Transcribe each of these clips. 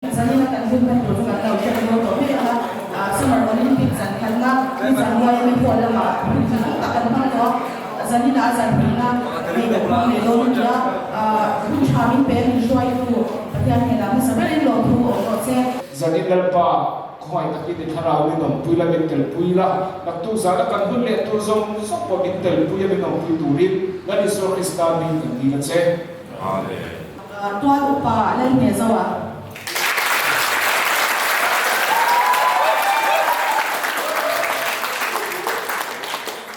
Zanina kan hun hman tur chu kan lo hriat dawn tawh mai ang a, Summer Olympic zan khatna ni zan yma hall lamah hun hlimawm tak kan hmang tawh a, zanina a zan hnihna hei kan hmang leh dawn a ni a, hun tha min pe min hruaitu Pathian hnenah hmasa berin lawmthu awm rawh che. Zanin Lalpa, khawngaih takin i thlarau min awmpui la, min telpui la, naktuk zana kan hun leh tur zawng zawng pawh min telpui a min awmpui turin Lal Isua Krista hming kan dil a che. Amen. Tual upa Lalhne Zoa.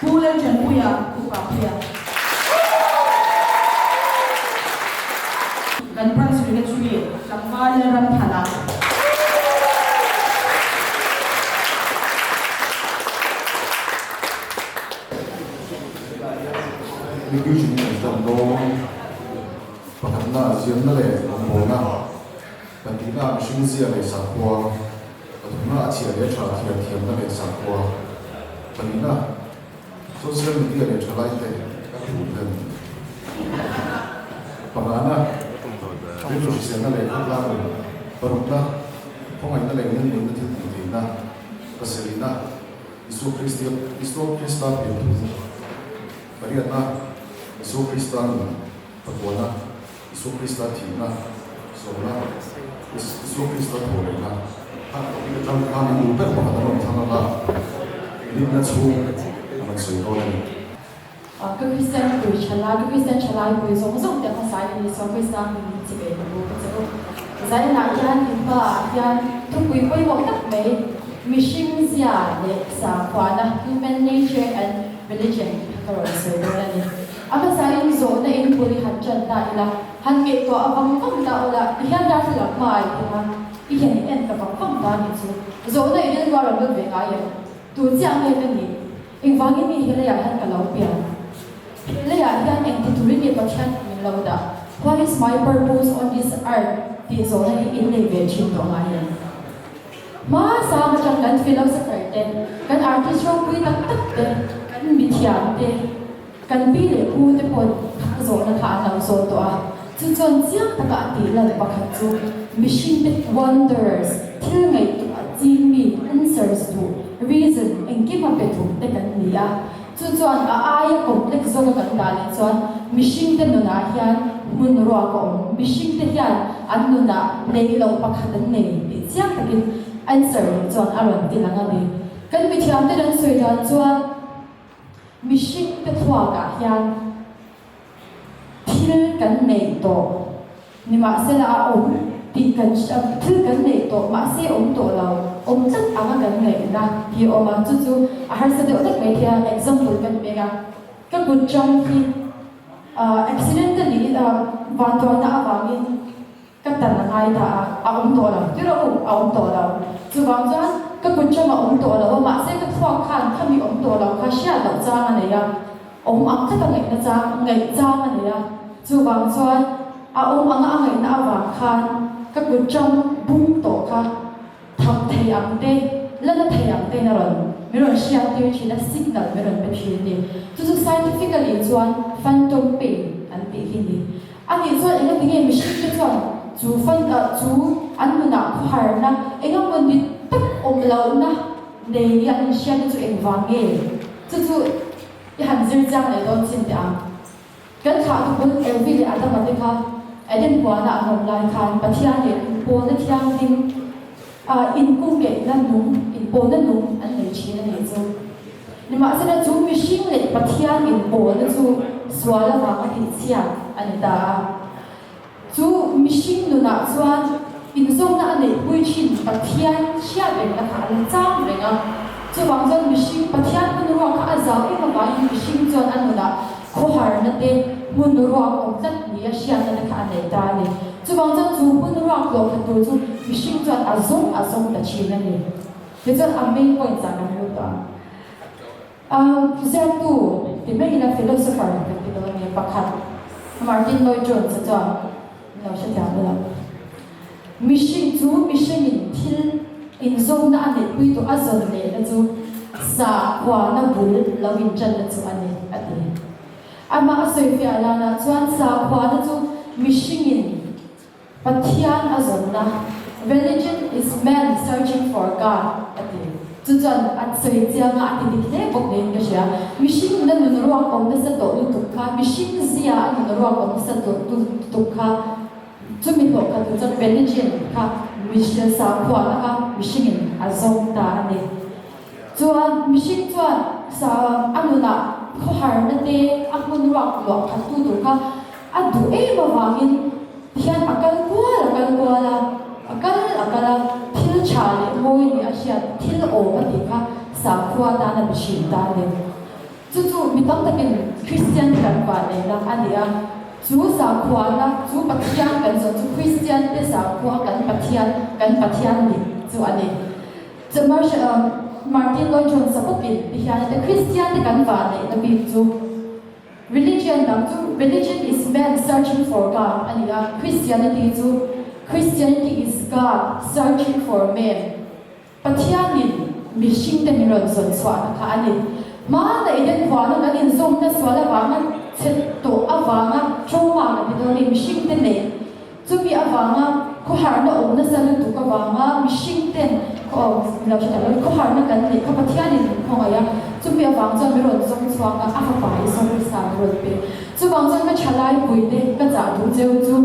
Pu Lalṭanpuia, Upa Puia. Kan Branch Secretary Tlangval Lalramthana. Education kan ṭan dawn. Pakhatna, ziamna leh rawngbawlna, pahnihna, mihring zia leh sakhua, pathumna, a chhia leh tha thiam thiamna leh sakhua, pahnihna, social media leh tha laite ka hmuh hlen, pangana, rilru hriselna leh khawtlang nun, parukna, khawngaihna leh ngilngeihna thil tih theihna, pasarihna, Isua Kristia Isua Krista pianthu, pariatna, Isua Krista nun. Patuana, Isua Krista thihna, sawmna, Isua Krista thawhlehna, kha topic atang khan i duh ber pakhat an rawn thlang anga rinna chhung an rawn sawi dawn a ni. Ka Kristian pui thalai, ka Kristian thalai pui zawng zawng te hmasa in Isua Krista hming in chi ve ka bu ka che u. Zainah hian in hmaah hian thupui pawimawh tak mai mihring zia leh sakhuana, human nature and religion, kha ka rawn sawi dawn a ni. A hmasain zawhna in bul i han ṭan ta ila, han ngaihtuah a vang vang ta ula, ti hian darthlalang hma a i thung a, i hian i en ta vang vang ta a nih chu. Zawhna i rilru a rawn lut ve ngai em? Tu chiah nge ka nih? Engvangin mi he leiah hian ka lo pian? He leiah hian engti turin nge Pathian min lo dah? What is my purpose on this earth? tih zawhna hi in nei ve ṭhin tawh ngai em? Hmasa atang kan philosopher te, kan artist ropui tak tak te, kan mithiam te, kan pi leh pu te paw'n thang zawhna kha an lo zawt tawh a. Chu chuan chiang taka a tih lan pakhat chu mihring te wonders, thil ngaihtuah ching mi, answers duh, reason, engkim a pe thuk te kan ni a. Chu chuan a aia complex zawka kan dah leh chuan mihring te nunah hian hmun ruak a awm. Mihring te hian an nunah nei loh pakhat an nei tih chiang takin answer leh chuan a rawn ti lang a ni. Kan mithiam ten an sawi dan chuan mihring te thluakah hian thil kan neih tawh Nimahsela a awm tih kan thil kan neih tawh mahse awm tawh lo, awm tlat anga kan ngaihna hi a awm a, chu chu a harsa deuh hlek mai thei a, example kan pek a, ka kut chang hi accidentally vanduaina avangin ka tan a ngai ta a, a awm tawh lo, ti rawh u, a awm tawh lo, chuvang chuan ka kut chang a awm tawh lo a, mahse ka thluak khan khami awm tawh lo kha hriat loh chang a nei a. Awm ang tlat a ngaihna chang, ngaih chang a nei a, chuvang chuan a awm anga a ngaihna avang khan ka kut chang bung tawh kha tham thei ang te, la na thei ang tein a rawn min rawn hriat tir thin a, signal min rawn pe thin a ni. Chu chu scientifically chuan phantom pain an tih hi ni. A nih chuan enga tinge mihring te chuan chu fan chu an nunah khawharna enga maw ni tak awm lohna nei ni an inhriatna chu engvang nge? Chu chu i han zir chiang leh dawn chin teh ang. Kan thlah tu bul Evi leh Adama te kha Eden huana an awm lai khan Pathian leh inpawlna thianghlim ah inkungkeihna nung, inpawlna nung an nei thin a nih chu. Nimahsela chu mihring leh Pathian inpawlna chu sual avanga tihchhiat a ni ta a. Chu mihring nunah chuan inzawmna a neihpui thin Pathian hriat rengna kha a la chang reng a. Chuvang chuan mihring Pathian hmun ruak kha a zau em avangin mihring chuan a nunah khawharna te, hmun ruak awm tlat nia hriatna te kha a nei ta a ni. Chuvang chuan chu hmun ruak tlawh khat tur chu mihring chuan a zawng a zawng ta thin a ni. Tichuan a main point ah kan lut tawh ang. Ziaktu ti mai ila philosopher kan ti dawn nia pakhat Martin Lloyd Jones a chuan lo hrethiam ula. Mihring chu mihringin thil inzawmna a neihpui tawh a zawn lehna chu sakhuana bul lo inṭanna chu a ni a ti. Amah a sawifiah danah chuan sakhuana chu mihringin Pathian a zawnna, Religion is man searching for God a ti. Chu chuan a sawi chiang a, a ti dik hle bawk niin ka hria. Mihring na nun ruak awm nasa tawh lutuk kha, mihring zia a nun ruak awm nasa tawh lutuk kha, chumi hlawh kha tu chuan religion kha mihring sakhuana kha mihringin a zawng ta a ni. Chuan mihring chuan sa a nunah khawharna te a hmun ruak luah khat tu tur kha a duh em avangin hian a kal kual a kal kual a, a kal a kal a, thil tha leh mawi nih a hriat thil awm a tih kha sakhua tan a mihring ta a ni. Chu chu mi tam takin Kristian te kan vah neihna a ni a, chu sakhuana chu Pathian kan zawh chu Kristian te sakhua kan Pathian kan Pathian dik chu a ni. Martin Lloyd Jones-a bawkin ti hian a ti, Kristian te kan vah neihna bik chu Religion dang chu Religion is man searching for God a ni a, Christianity chu Christianity is God searching for man, Pathianin mihringte min rawn zawn chhuahna kha a ni. Hmana Eden huana kan inzawmna sual avanga chhe tawh avanga trauma kan ti dawn a ni, mihringte neih Chumi avanga khawharna awm nasa lutuk avanga mihring ten khaw lo hre tak lo khawharna kan neih kha Pathianin min khawngaih a, chumi avang chuan min rawn zawng chhuak a, a fapa Isua Krista min rawn pe. Chuvang chuan ka thalai pui te ka chah duh cheu chu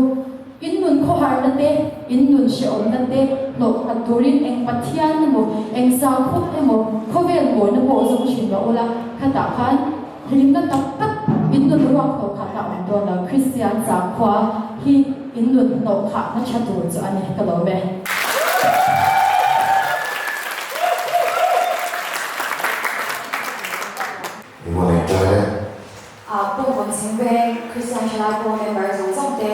in nun khawharna te, in nun hrehawmna te hlawh khat turin eng Pathian emaw, eng sakhua emaw khawvel mawina pawh zawng thin mah ula, khatah khan Hlimna tak tak in nun ruak hnawh khahna awm dawn lo, Kristian sakhua hi in nun hnawh khahna tha tur chu a ni ka lawm e. Engmaw nei ta e. Pawngkawn Chhingveng Kristian Thalai Pawl member zawng zawng te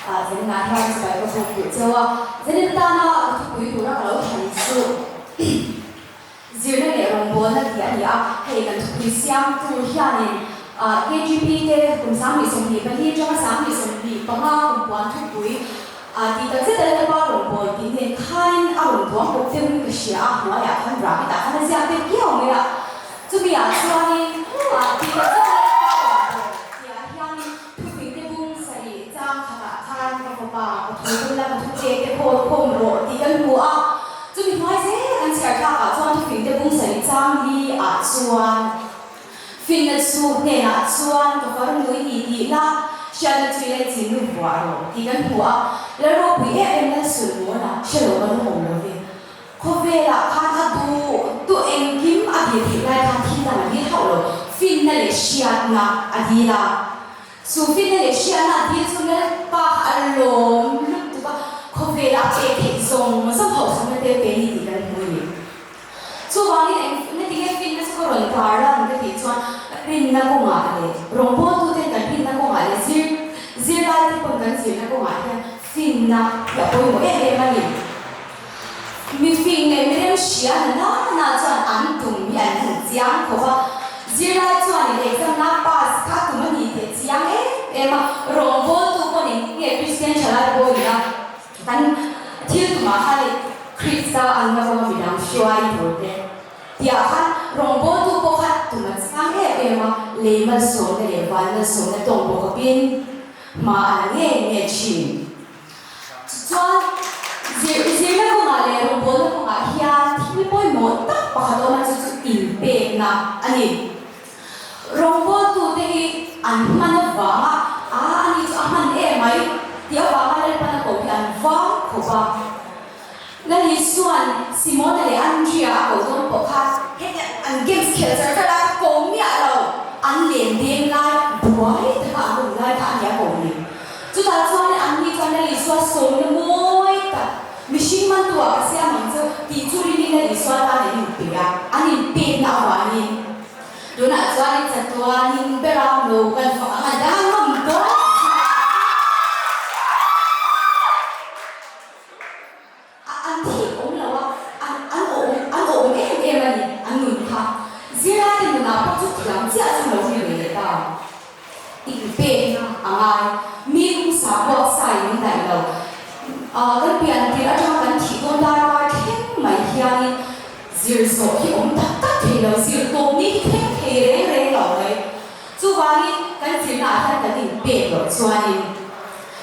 Zeninah hian chibai ka buk duh cheu a, Zenin atana ka thupui tura ka lo thlan chu. Zirna leh rawngbawlna tih a ni a, hei kan thupui siamtu hianin KGP te kum 2024 atanga 2025 kum puan thupui tih tak zet a Lalpa rawngbâwl tih nen khain a rawn duang bawk deuhin ka hria a, hnuaiah khan bracket ah khan a ziak deuh kiau mai a, chumi ah chuanin tih tak zet a Lalpa rawngbâwl tih ah hianin thupui te bung sarih chang khatah khan ka fapa ka thu bula ka thu che te khawl khawm rawh tih kan hmu a. Chumi hnuai zel kan chhiar thlakah chuan thufingte bung sarih chang li ah chuan finna chu hnenah chuan ka far nui ni tih la hriatna chu ila i chin nu vuah rawh tih kan hmu a, Lalropui em em Lalsulmawna hre lo kan awm lo ve. Khawvelah khan a duh duh engkim a dil theih lai khan thil dang a dil hauh lo, finna leh hriatna a dil a. Chu finna leh hriatna a dil chu Lalpa kha a lawm lutuk a, khawvela a pek theih zawng zawng hauhsakna te pe ni tih kan hmu a ni. Chuvangin eng na tinge finna chu ka rawn tar a ka tih chuan rinna kawngah leh rawngbawltuten kan rinna kawngah leh zir zirlaite pawn kan zirna kawngah hian finna hi a pawimawh em em a ni. Mifing leh mirem hria na na na chuan an tum hi an han chiang khawp a, zirlai chuanin exam na pass kha tum a ni teh chiang em em a, rawngbawltu pawh eng nge Kristian thalai pawhin a kan thil tumah khan i Krista an la kawng a midang hruai tur te tiah khan rawngbawltu pawh kha tum a chiang em em a, lei malsawmna leh van malsawmna tawng bawk awpin hma a la nge nge thin. Chuan, zirna kawngah leh rawngbawlna kawngah hian thil pawimawh tak pakhat awm a, chu chu inpekna a ni. Rawngbawltute hi an hman avanga, A, ani chu a hman em mai, tih avanga Lalpana koh hi an vang khawp a. Lali chuan Simona leh Andrea a ko dawn pawh kha hetiang an games khelh char char lai kha ko miah lo, an len deng lai buai taka an awm lai kha a nia ko ni. Chutah chuan anni chuan Lali Isua sawmna mawi tak mihring mantu ah ka siam ang chu tih chu rin in Lali Isua tan an inpe a, an inpekna avangin tunah chuan in chatuanin beram lo kan fak ang a dang ngam dawn si a. A an thik awm lo a, an an awm an awm em em a ni, an nun kha. Zirlaite nunah pawh chu thiam chiah chu lo ni ve leh ta. Inpekna a ngai. Mi pumsa buak sai min daih lo. Kan pian tirh atanga kan thih dawn dar kar thleng mai hianin zir zawh hi awm tak tak thei lo, zir tawp ni hi thleng thei reng reng lo mai. Chuvangin kan zirnaah hian kan inpek loh chuanin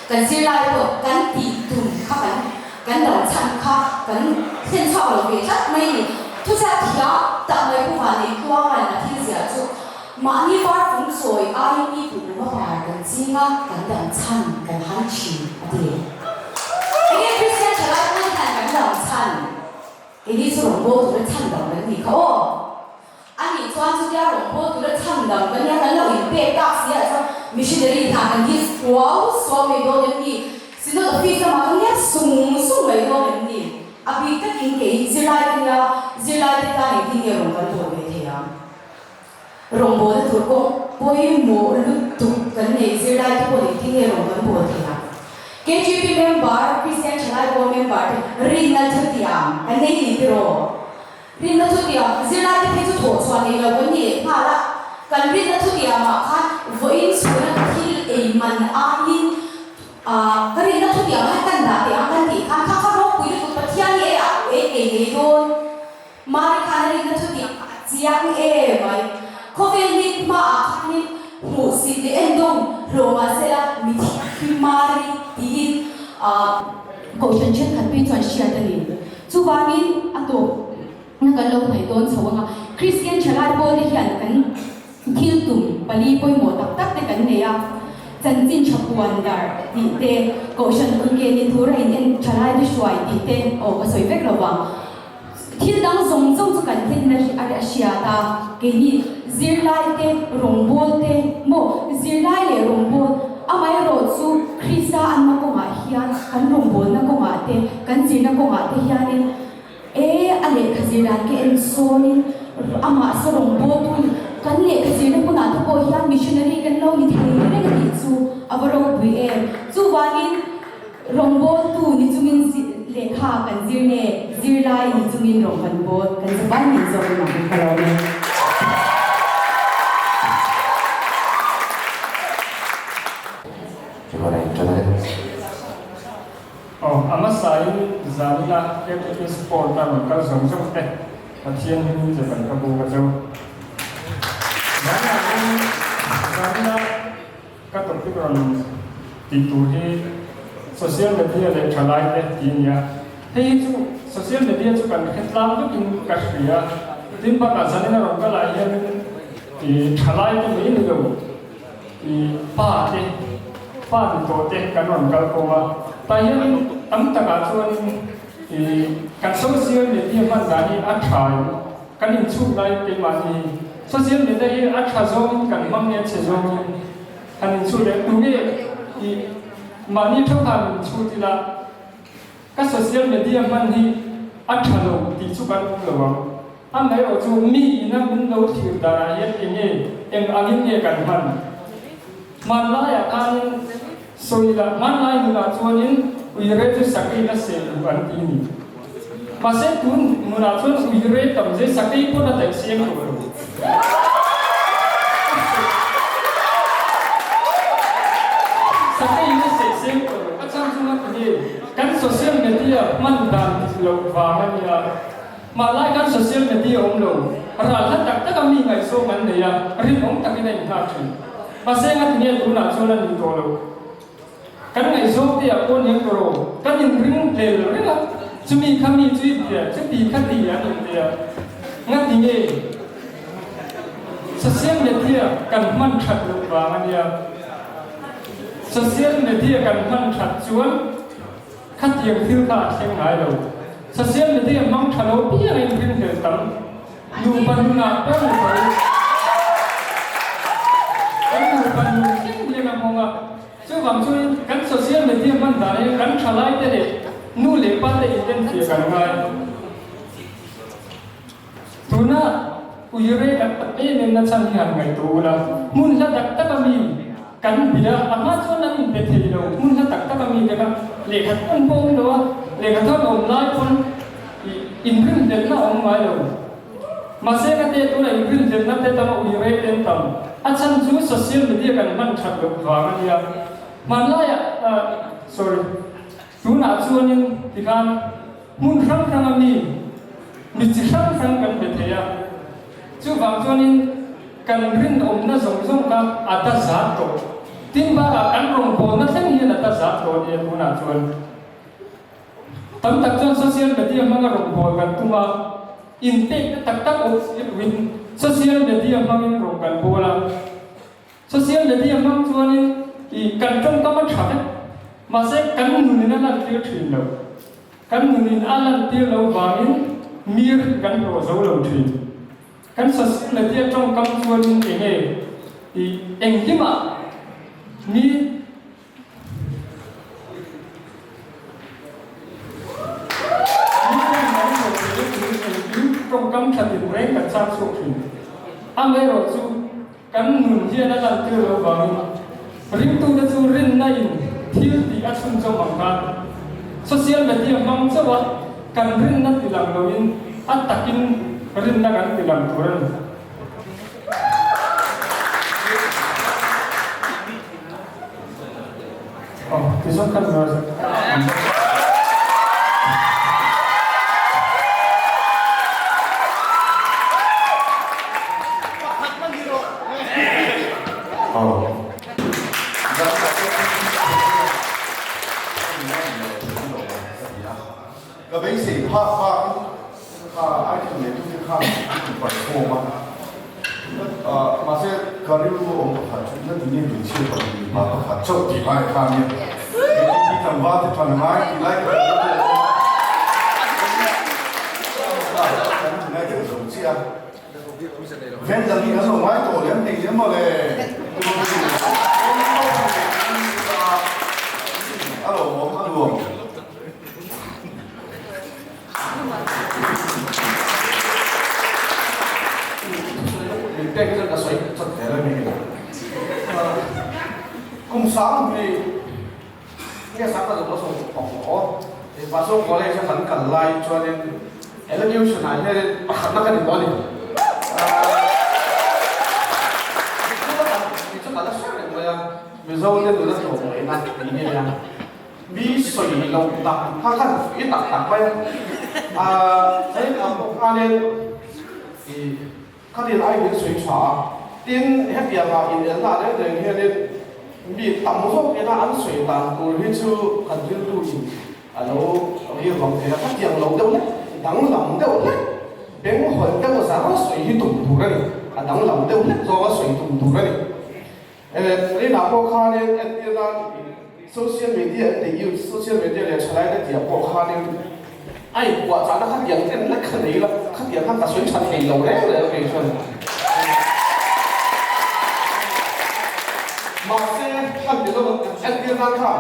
kan zirlai pawh kan tih tum kha kan. Kan dam chhan kha kan thlen chhuak lo ve tlat mai ni. Thuchhiat thiam tak mai Pu Vanei Tluanga'n a thil ziah chu mahni var fung sawi aiin mi tuhlum a par kan ching a, kan dam chhan kan hai thin a ti. Enge Kristian thalai pawn hian kan dam chhan? Keini chu rawngbâwl tura chhan dam kan nih kha aw. A nih chuan chutia rawngbâwl tura chhan dam kan nia kan lo inpek tak si ah chuan missionary hna kan hi suau suau mai dawn em ni? Synod office lamah kan nep sung sung mai dawn em ni? A bik takin kei zirlai ka nia, zirlai te tan engtin nge rawn kan bawl ve thei ang? Rawngbawlna tur kawng pawimawh lutuk kan nei zirlai te pawh engtin nge rawn kan bawl thei ang? KGP member, Kristian Thalai Pawl member te rinna thutiang kan nei ni tiraw? Rinna thutiang, zirlai te phei chu thawh chhuah nei lo kan ni nghal a, kan rinna thutiangah khan vawiin chhuna thil ei man aiin Ka rinna thutiang hian kan dah teh ang kan tih khan kha kha ropui lutuk Pathian hi e a ei ngei ngei dawn. Mari khan a rinna thutiang kha a chiang em mai. Khawvel nit hmaah khanin hmuhsit leh endawng hlawh mahsela mi thianghlim Mari tiin Kohhran thenkhat phei chuan hriat a ni. Chuvangin a tawp na kan lo hnaih dawn chho anga Kristian thalai pawlte hian kan thil tum pali pawimawh tak tak te kan nei a, chanchin tha puan dar tih te, Kohhran kulke ni tura in en thalai te hruai tih te, aw ka sawi vek lo vang. Thil dang zawng zawng chu kan hlen na a hriat a, keini zirlai te, rawngbâwl te maw zirlai leh rawngbâwl amaherawh chu Krista anna kawngah hian kan rawngbâwlna kawngah te, kan zirna kawngah te hianin E, a lehkha zir dan ka en sawnin amah saw rawn bawl tu ni. Kan lehkha zirna hmunah te pawh hian missionary kan lo ni thei reng a tih chu a va ropui em. Chuvangin rawn bawl tu ni chungin lehkha kan zir nge zirlai ni chungin rawn kan bawl kan zavai min zawk in ang ka lawm e. Chuan a inṭan a ni. Aw, a hmasain zanina KTP Sport a rawn kal zawng zawng te Pathian hmingin che kan ka bu ka zo. Zanah hian zanina ka topic rawn tih tur hi Social Media leh thalai te tih a ni a. Hei hi chu Social Media chu kan hre tlang vekin ka hria. Tin bakah zanina rawn kal ah hianin ih thalai te mai ni lo. I pa te, pa ni tawh te kan rawn kal kawm a, tah hianin tam takah chuanin i kan social media hman dan hi a tha in kan inchhuk lai keimahni hi social media hi a tha zawngin kan hmang nge a chhe zawngin han inchhut leh tunge i mahni theuh khan inchhut ila ka social media hman hi a tha lo tih chu kan awm lo ang. Amaherawh chu mi ina min lo thlir danah hian enge eng angin nge kan hman? Hmanlaiah khanin sawi lah hmanlai nunah chuanin uire chu sakei a seh duh an ti ni. Mahse tun nunah chuan uire tam zai sakei pawn a daih seng tawh lo. Sakei in a seh seng tawh lo. A chhan chu ngati nge kan social media hman dan dik loh vang a nia. Hmanlai khan social media awm lo, ral hla tak taka mi ngaihsawm an nei a, rinawm takin a inghak thin. Mahse ngati nge tunah chuan a ni tawh lo. Kan ngaihzawm te ah pawh nia tawh, kan inring hlel reng a, chumi kha mi chu i bia, chuti kha ti an inti a. Ngati nge social media kan hman that loh vang a nia. Social media kan hman that chuan Khatiang thil kha a thleng ngai lo. Social media hmang tha lo piang in ringhlel tam nupa nunah pawh ni tho. Kan nupa nun thleng hian a hmawng a. Chuvang chuan kan social media hman dan hian kan thalai te leh nu leh pa te inenfiah kan ngai. Tuna uire kan tak em em na chhan hi han ngaihtuah ula, hmun hla tak tak a mi kan bia a hma chuan an inbe thei lo, hmun hla tak tak a mi te kha lehkha thawn pawh awm lo a, lehkha thawn awm lai pawn ih inrinhlelhna a awm ngai lo. Mahse ka te tuna inrinhlelhna te tam a uire te an tam, a chhan chu social media kan hman that loh vang a nia. Hmanlaiah ah sorry. Tunah chuanin tikhan hmun hrang hranga mi, mi chi hrang hrang kan be thei a. Chuvang chuanin kan rinawmna zawng zawng kha a ta zat tawh. Tin bakah kan rawngbawlna thleng hian a ta zat tawh a nia tunah chuan. Tam tak chuan social media hmanga rawngbâwl kan tum a, inpekna tak tak awm si loin social media hmangin rawn kan bâwl a. Social media hmang chuanin i kan tawngkam a tha vek, mahse kan nunin a lantir thin lo. Kan nunin a lantir lo vangin mir kan hlawh zo lo thin. Kan social media tawngkam chuanin enge i engkimah mi Mi kan lo thei turin engkim tawngkam tha tin reng kan chang chhuak thin. Amaherawh chu kan nun hian a lantir loh vangin ringtute chu rinna in thil tih a chhunchawm ang khan social media hmang chauh a kan rinna ti lang loin a takin rinna kan ti lang tur a ni. Oh, ti zawk kan rual. Ka beisei phak bakin kha item neitute khan an perform a, mahse ka rilru awm pakhat chu ila tinge hmeichhia pakhat mipa pakhat chauh tih lai kha ania, engtin hi tlangval te than ngai tih lai ka rilru a awm a, kan ngai deuh zo chiah a, vendor hi kan lo ngai tawh lem nei lem mawle, a lo awm a nuam. Min pek hi chuan ka sawi chawt zel a ni. Kum sang hi nge sang ka zawh sawi pawh aw. Pastor College a kan kal lai chuanin elocution ah hianin pakhatna ka ni tawh a ni. Chu ka la hre reng mai a, Mizo te nuna tlawmngaihna tih hi a nia. Mi sawi lo tak kha khan i tak tak mai a. Aaa hei ang pawh khanin i khatin ai min sawi tha a. Tin, hetianga inelna reng reng hianin mi tam zawk ina an sawi dan tur hi chu kan rilru in a lo ri vang thei a. Khatiang lo deuh hlek, danglam deuh hlek, benghawn deuh zar sawi hi tum tur a ni. A danglam deuh hlek zawnga sawi tum tur a ni. Rinah pawh khanin entir nan social media an ti use, social media leh thalai te tih ah pawh khanin a inpuah chahna kha tiang en lek kha nei ila, khatiang kha ka sawi tha thei lo reng reng kei chuan. Mahse, khan ti zawk entir nan kha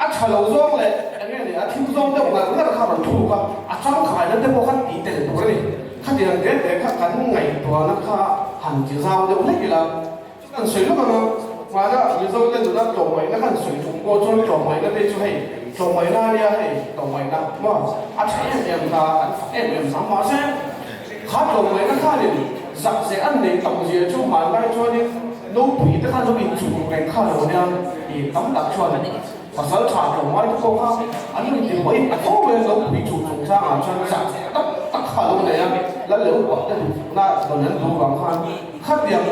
a tha lo zawng leh eng nge ni a thim zawng deuh ngar ngar kha rawn thuk a, a tangkaina te pawh kha tih tel tur a ni. Khatiang te te kha kan ngaihtuahna kha han ti zau deuh hlek ila. Kan sawi lawk ang a, mahna Mizo te nuna tlawmngaihna kan sawi tum pawh chuan tlawmngaihna te chu hei tlawmngaihna a nia hei tlawmngaihna maw a tha em em kha an fak em em ang mahse kha tlawmngaihna khanin zak zeh an nei tam zia chu hmanlai chuanin nopui te khan lo inchung reng kha lo nia i tam tak chuan pasal tha tlawmngai te pawh kha an lo inti pawhin a tho mai a nopui chu chungchangah chuan zak zeh tam tak kha lo nei a lal leh upa te duhna rawn an duh vang khan Khatiang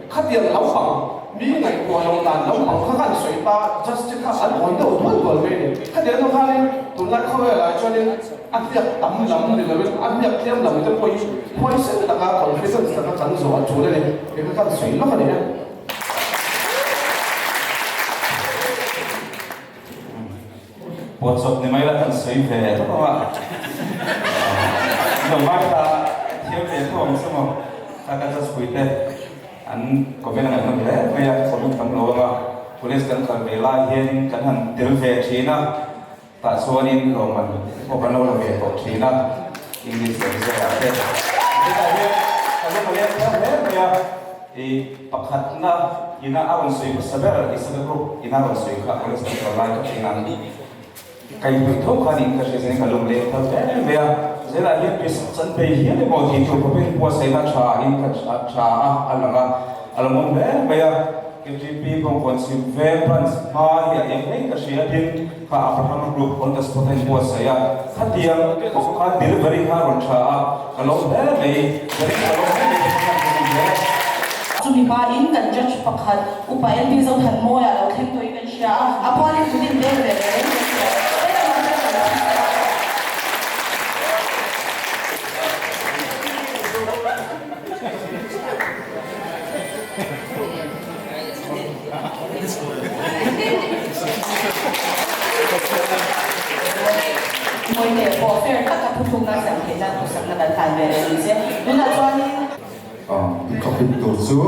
khatiang lo pang mi ngaihtuah lo dan lo pang kha khan sawi ta justice kha an awi deuh dual dual mai a ni. Khatiang deuh khanin tunlai khawvelah chuanin a hniak tam lam ni loin a hniak tlem lam te pawh hi huaisen taka confidence taka kan zawh a tul a ni tih kha khan sawi lawk a ni e. Pawhchawp ni mai la kan sawi ve tawp ang a. Lo ngaithla thiam ve tho ang che maw? Kha ka judge pui te an comment a ngaihnawm hle mai a, comment tam lo ang a. College kan kal ve lai hianin kan han tel ve thin a, tah chuanin lawmman pawh kan lo la ve tawh thin a, English leh Mizo ah te. Hetah hian ka lo leng thar hle mai a. I pakhatna ina a rawn sawi hmasa ber Isaka Group ina rawn sawi kha College kan kal lai ka thleng ang. Kaihhnawih tho kha niin ka hria chuanin ka lung leng thar hle mai a. Zelah hian tuisak chan phei hial emaw tih tur khawpin buatsaihna tha in ka tha a a lang a, a lo awm hle mai a. KTP Bawngkawn chhim veng branch hma hi a eng hlei ka hria tin kha Abraham Group on the spot a inbuatsaih a, khatiang pawh kha delivery kha a rawn tha a, ka lawm hle mai, ka ring ka lawm hle mai ka hre hman hle. Chumi hmain kan judge pakhat Upa LP Zothanmawia lo thleng tawhin kan hria a, a pualin kut in beng ve reng kan hria. Helamah hian kan hria. Mawite pawh fair taka thuthlukna siam theih nan duhsakna kan hlan ve reng ni se. Tunah chuanin. I topic tur chu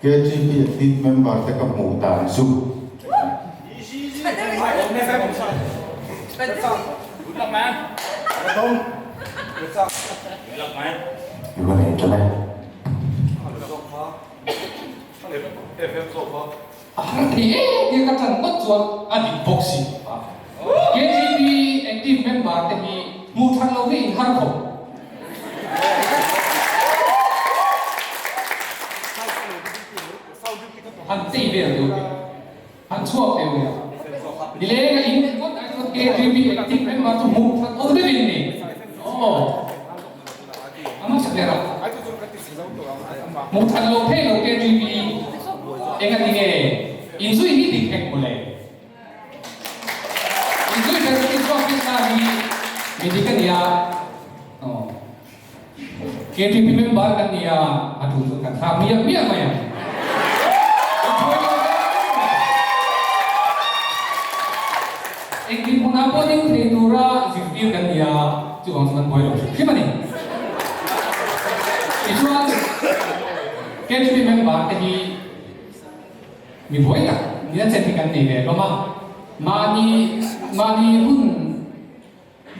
KGP active member te ka hmuh dan chu. I va nei ṭan e. A har thei em tia ka ṭan ngawt chuan a dik bawk si a. KGP active member te hi hmuh ṭhat lo hi in har khawp. Han tei vel deuh teh, han chhuak deuh nia. Nileng a in ngawt ai chuan KGP active member chu hmuh ṭhat awm deuh in ni. Aw. A hmasa ber a. Hmuh that lo phei lo KGB eng a ti nge? Inzui hi dik hek mawle. Inzui ber chu Isua Krista hi mi dik a nia. Aw. KGB member kan nia a tul chu kan thlak miah miah mai ang. Engtin hmunah pawh ding thei tura zirtir kan nia. Chuvang chuan buai lo hrim hrim a ni. Tichuan, KGB member te hi mi buai tak nia chen hi kan nei ve hlawm a. Mahni mahni hun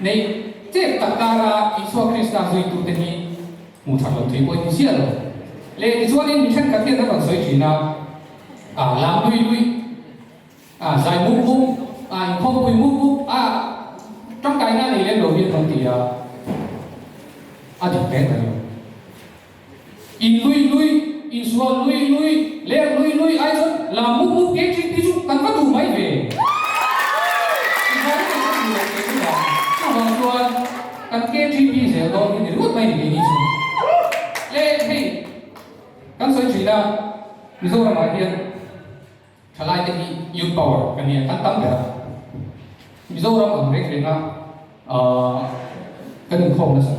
neih chep tak kara Isua Krista zuitute hi hmuh that lo thei pawh in ni chiah lo. Leh tichuanin mi thenkhat hian an rawn sawi thin a, a lam lui lui. A zai mup mup, a inkhawmpui mup mup a, tangkaina nei lem lo hian kan ti a, a dik reng reng lo. In lui lui, insual lui lui, ler lui lui ai chuan lam mup mup KTP chu kan va duh mai ve. Insual hi kan duh lo thei chu vang, chuvang chuan kan KTP zel dawn hi ni ringawt mai ni keini chu. Le hei kan sawi thin a, Mizoramah hian Thalai te hi youth power kan nia, kan tam ber a. Mizoram ang reng reng a kan inkhawm nasa.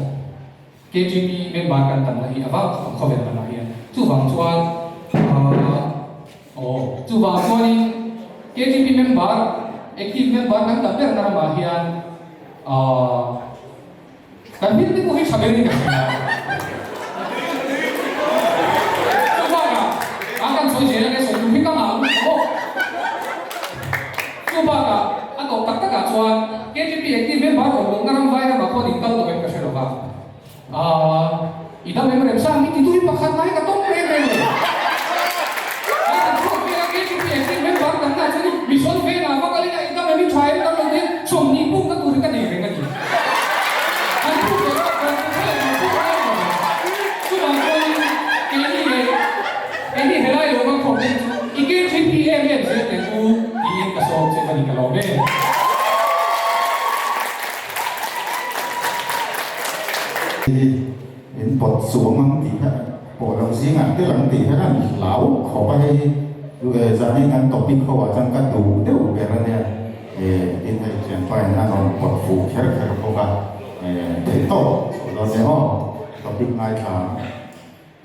KTP member kan tamna hi a vang khawp ang khawvel ramah hian. Chuvang chuan aw chuvang chuanin KTP member active member kan tam berna ramah hian Kan hming te pawh hi tha ber in ka hria. Chubakah a kan sawi zel ange sawi tur hi ka ngah lutuk tawh. Chubakah a tawp tak takah chuan KTP active member awm lohna ram vai ramah khuan in kal tawh em ka hre lo va. Aaa i dam em rem sang hi ti tu hi pakhat nai ka tawng reng reng lo. Ai kan chhuak vel a KTP active member kan nah chuan mi sawn vel ah va kal ila i dam em i tha em kan lo ti 20 puk na tur hi ka nei reng a ni. An puk leh a kan ti thei ang puk reng lo. Chuvang chuanin keini leh keini helai lo kan khawm te chu i KTP em em zel teh u tiin ka sawm che ka ni ka lawm em. Hi in pawt chuang ang tih kha pawh lo zingah tel ang tih kha kan hlau khawp a hei hi zanin kan topic ho ah chuan ka duh deuh ber a nia tin hei thianpa in a rawn pawt fuh kher kher bawk a theih tawp dawn nia aw topic ngaithla ang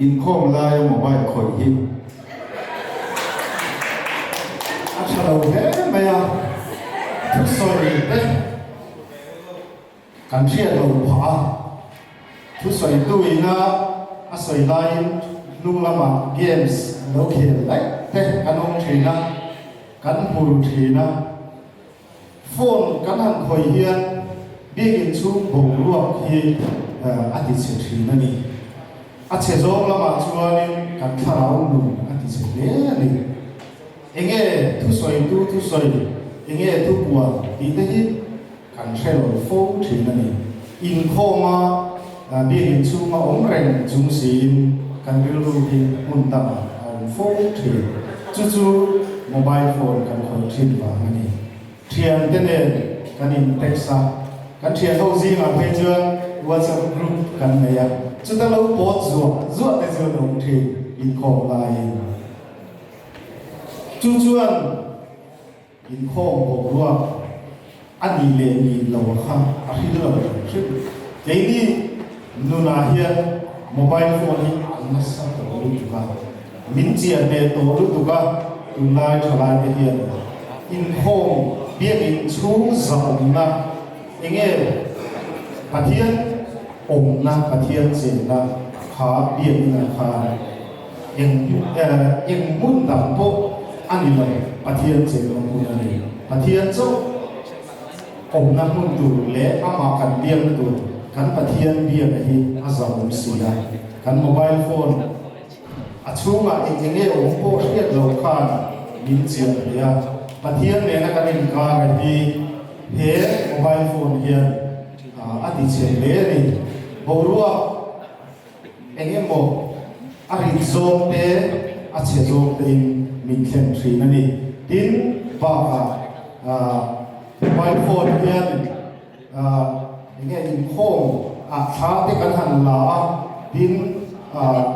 inkhawm laia mobile khawih hi a tha lo hle mai a thusawi te. Kan hriat lo phah a, thusawitu ina a sawi laiin hnung lamah games lo khel daih te kan awm thin a, kan hmur thin a. Phone kan han khawih hian biakinn chhung boruak hi a ti chhe thin a ni. A chhe zawng lamah chuanin kan thlarau nun a ti chhe hle a ni. Enge thusawitu thusawi, enge thupuan tih te hi Kan hre lo fo thin a ni. Inkhawma biakinn chhunga awm reng chung siin kan rilru hi hmun dangah a awm fo thin. Chu chu mobile phone kan khawih thin vang a ni. Thiante nen kan in text a, kan thian ho zingah phei chuan WhatsApp group kan nei a, chuta lo pawt zuah zuah te chu an awm thin inkhawm laiin. Chu chuan. Inkhawm boruak a nih leh nih lo kha a hril lo hrim hrim. Keini nunah hian mobile phone hi a nasa tawh lutuk a, min chian ve tawh lutuk a, tunlai thalaite hian inkhawm biakinn chhung zahawmna. Enge Pathian awmna, Pathian chenna kha biakina khan eng eng hmun dang pawh a ni lo, Pathian chenna hmun a ni. Pathian chauh awmna hmun tur leh amah kan biakna tur kan Pathian biakna hi a zahawm si a. Kan mobile phone a chhungah eng enge awm pawh hriat loh khan min chiah hle a. Pathian nena kan inkara hi he mobile phone hian a ti chhe hle a ni. Boruak eng emaw a rit zawng te, a chhe zawng tein min thlen thin a ni. Tin, bakah mobile phone hian eng nge inkhawm ah thla te kan han la a, tin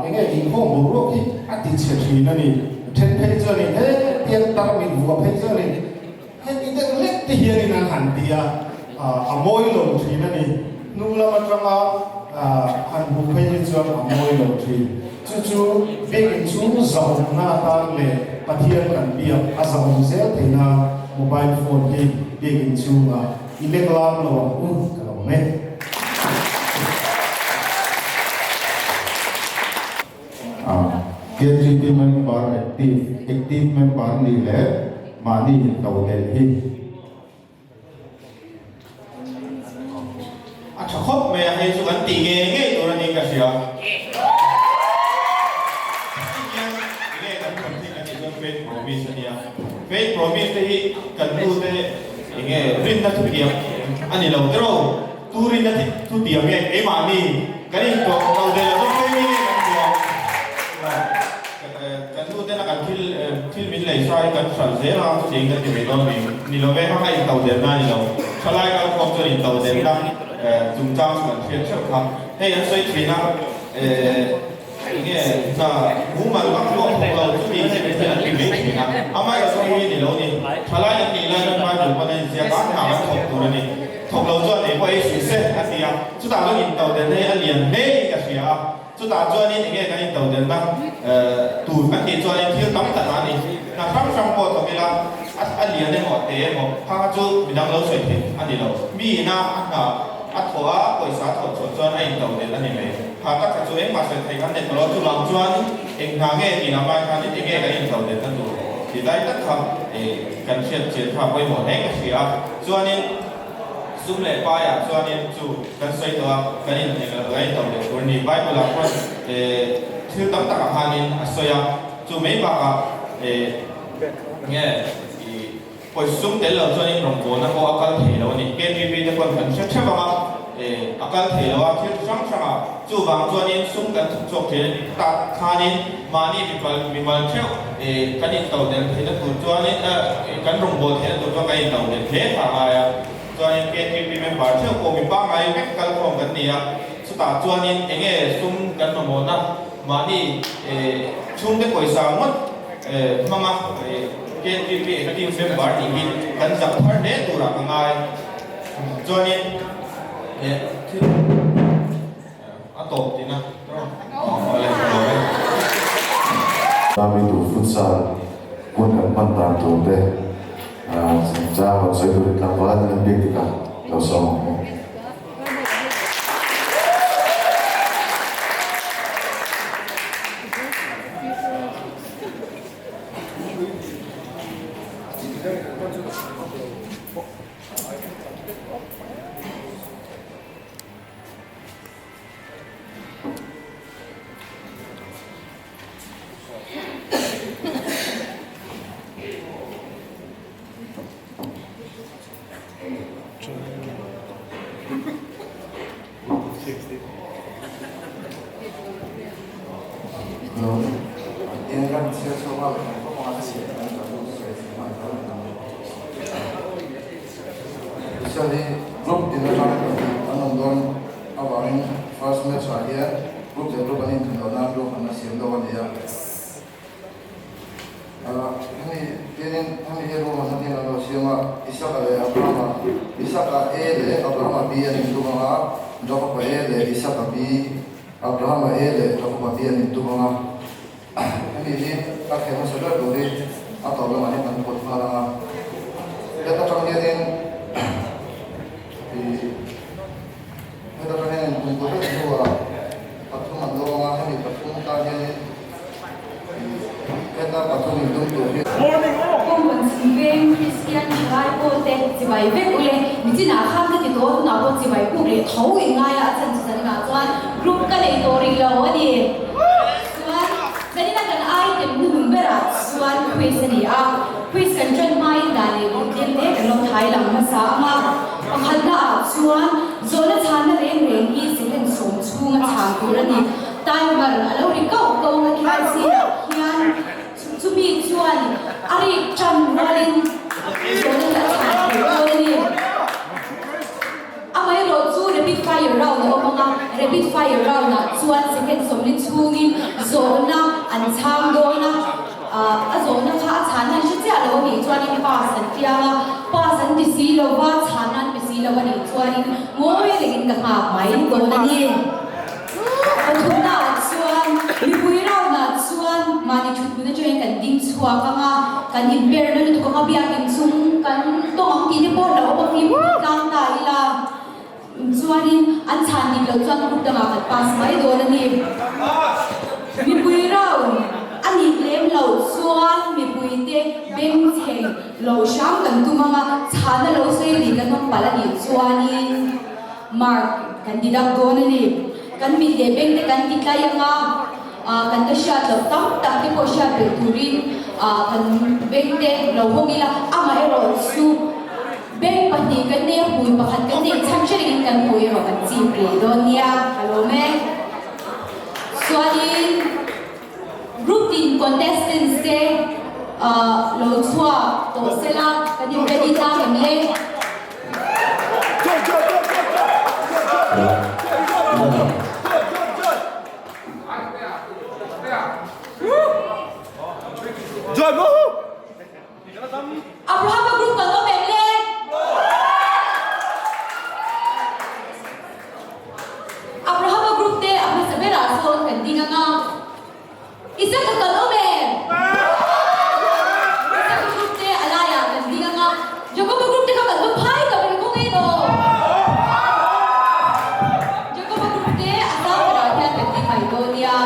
eng nge inkhawm boruak hi a ti chhe thin a ni. Then phei chuanin he tiang tar mit vuah phei chuanin heti deuh hlek te hianin an han ti a, a mawi lo thin a ni. Hnung lam atanga han hmuh phei hi chuan a mawi lo thin. Chu chu biakinn chu zahawmna atan leh Pathian kan biak a zahawm zel theih nan mobile phone hi biakinn chhungah i lek lam lo ang u ka lo awm e. KGP member active, active member nih leh mahni into del hi. A tha khawp mai a, hei chu kan tih ngei ngei tur a niin ka hria. Hei hian enge kan thawn theih kan tih chuan faith promise a nia. Faith promise te hi kan nu te enge rinna thutiam a ni lo tiraw? Tu rinna thutiam nge keimahni kan intuah lo ve lo zawk phei nge kan tuah? Kan nu tena kan thil thil min lei sa hi kan hralh zel a, chutiang kan ti ve dawn mi ni lo ve, haka in to delna a ni lo. Thalai kal khawm chuan in to delna chungchang chu kan hriat theuh kha. Hei an sawi thin a, enge hna mumal vak pawh thawk lo chumi chumi thil an ti mai thin a, amaherawhchu hi ni lo ni. Thalai an nih laiin Bible pawn a inziak a, hna kan thawk tur a ni. Thawk lo chuan ei pawh ei suh se a ti a, chutah chuan in to delna hi a lian hle in ka hria a. Chutah chuanin enge kan intodelna tur kan tih chuanin thil tam tak a ni. Hna hrang hrang pawh thawk ila, a lian emaw a te emaw kha kha chu midang lo sawi theih a ni lo. Mi ina a hna a thawh a, pawisa a thawh chhuah chuan a intodelh a ni mai. Kha tak kha chu engmah sawi theih kan nei tawh lo. Chuvang chuan eng hna nge tih lam ai khanin enge kan intodelhna tur tih lai tak kha kan hriat chian kha pawimawh hle ka hria a. Chuanin. Sum leh paiah chuanin chu kan sawi tawh a, kan in kan in to leh tur a ni. Bible ah khuan thil tam takah khanin a sawi a, chu mai bakah nge i pawisa sum tel lo chuanin rawngbawlna pawh a kal thei lo a ni. KTP te pawn kan hre theuh ang a, a kal thei lo a, thil hrang hrangah chuvang chuanin sum kan thawk chhuak thin a ni. Tak khanin mahni mimal mimal theuh kan in to del theihna tur chuanin kan rawngbâwl theihna tur chuan kan in to del hle kha a ngai a. Chuanin KTP member theuh pawh mi pangngai vek kalkhawm kan ni a, chutah chuanin eng nge sum kan mamawhna mahni chhungte pawisa ngawt hmanga KTP active member nih hi kan zak thar hle turah ka ngai. Chuanin thil. A tawp tina awle awle. Rami tur futsal hun kan hman dan tur te chungchang rawn sawi turin tlangval an biak dik a lo sawm ang u. Avangin first match ah hian group leh group an inthun loh nan ruahmanna siam deuh a ni a. Hemi hianin hemi hi ruahmanna hian an lo siam a, Isaka leh Abrahama, Isaka A leh Abrahama B an intum ang a, Jakoba A leh Isaka B, Abrahama A leh Jakoba B an intum ang a. Hemi hi a khelh hmasa ber tur hi a tawp lamah hian kan phawt nghal ang a. Heta tang hianin. Ih, heta tang hian kum kua vek hnuah pathum an lo ang a, hemi pathum tan hianin ih, heta pathum indum tur hi. Kawngkawn chhim veng Kristian thalai pawlte chibai vek ule, nichinah khan ka ti tawh a, tunah pawh chibai kuk leh tho in ngai a, a chhan chu zanina chuan group ka nei tawh rih lo a ni. Chuan zanina kan item hnuhnung berah chuan quiz a ni a, quiz kan tan hmain dan leh dik tlem te kan lo thai lang hmasa ang a, pakhatna ah chuan zawhna chhanna reng reng hi second sawm chhunga chhan tur a ni, timer a lo ri kauh kauh a khel zinah khian chumi chuan a rik tan rualin zawhna hi a chhan theih dawn a ni. Amaherawh chu rapid fire round a awm ang a, rapid fire round ah chuan second sawmli chhungin zawhna an chhang dawn a, a zawhna kha a chhanna an hre chiah lo a nih chuanin pass an tiang a, pass an ti si lo va, chhanna an pe si lo a nih chuanin ngawi rengin ka nghak mai dawn a ni. Pathumna ah chuan mipui round ah chuan mahni thutpui atangin kan ding chhuak ang a, kan inperna lutuk ang a, biakin chung kan tawng ang tih te pawh hlauh awm a fimkhur tlang ta ila chuanin an chhan dik loh chuan group dangah kan pass mai dawn a ni. Mipui round a nih lem loh chuan mipuite bengchheng lo hram kan tum ang a, chhana lo sawi ri kan awm palh a nih chuanin. Mark, kan ti dak dawn a ni. Kan mit leh beng te kan ti tlai ang a, kan la hriat loh tam tak te pawh hriat belh turin kan beng te lo hawng ila, amaherawh chu beng pahnih kan nei a, hmui pakhat kan neih chhan hre rengin kan hmui erawh kan chip rih dawn nia, ka lawm e. Chuanin group tin contestants te lo chhuak tawh sela kan in ready tlang em le? Abrahama group kan awm em le? Abrahama group te a hmasa berah sawn kan ding ang a. Isaka kan awm em? Isaka group te a laiah kan ding ang a, Jakoba group te kha kan va phai tak reng kawng em aw? Jakoba group te a sang berah hian kan ding mai dawn nia.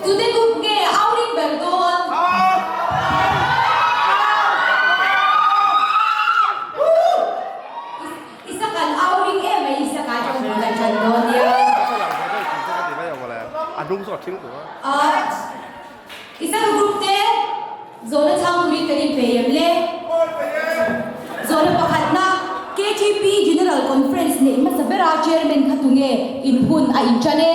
Tute group nge au ring ber dawn? Isa kan au ring em mai Isa kai tawng bul kan tan dawn nia. Isa ka group te zawhna chhang turin kan inpei em le? Zawhna pakhatna KTP General Conference neih hmasa bera Chairman kha tunge in hun a intan e?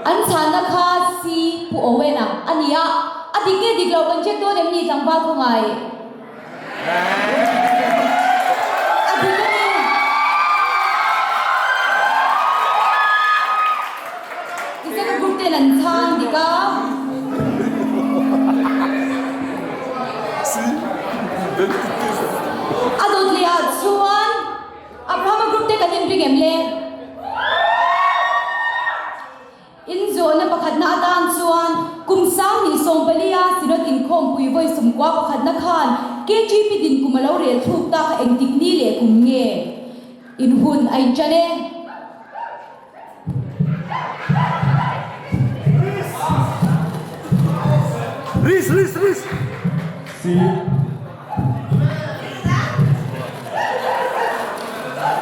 An chhanna kha si Pu Owen-a a ni a, a dik nge dik lo kan check dawn em ni tlangval khawngai? A dik a ni. Isaka group ten an chhang dik a. A dawt leh ah chuan Abrahama group te kan inring em le? Inzawhna pakhatna atan chuan kum sang hnih sawmpalia Synod inkhawmpui vawi sawmkua pakhatna khan KGP din kum a lo rel thluk ta kha engtik ni leh kum nge in hun a inṭan e?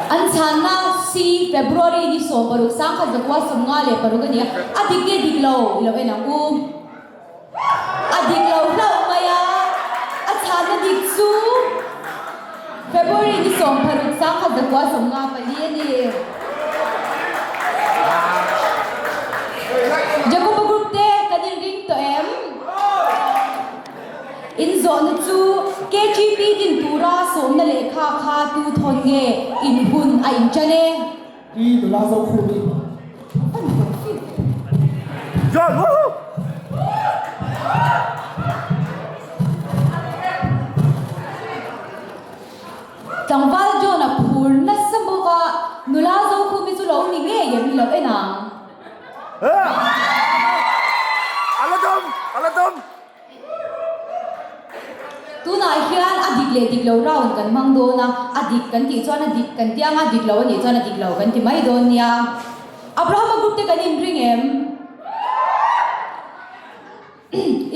An chhanna si February ni 16 1956 a ni a, a dik nge dik lo i lo en ang u. A dik lo hlauh mai a, a chhanna dik chu February ni 16 1954 a ni. Jacoba group te kan inring tawh em? In zawhna chu KGP din tura sawmna lehkha kha tu thawn nge in hun a inṭan e? Pi nula zo khum i. en ang. A la dam! A la dam! Tunah hian a dik leh dik lo round kan hmang dawn a, a dik kan tih chuan a dik kan ti ang a, dik lo a nih chuan a dik lo kan ti mai dawn nia. Abrahama group te kan inring em?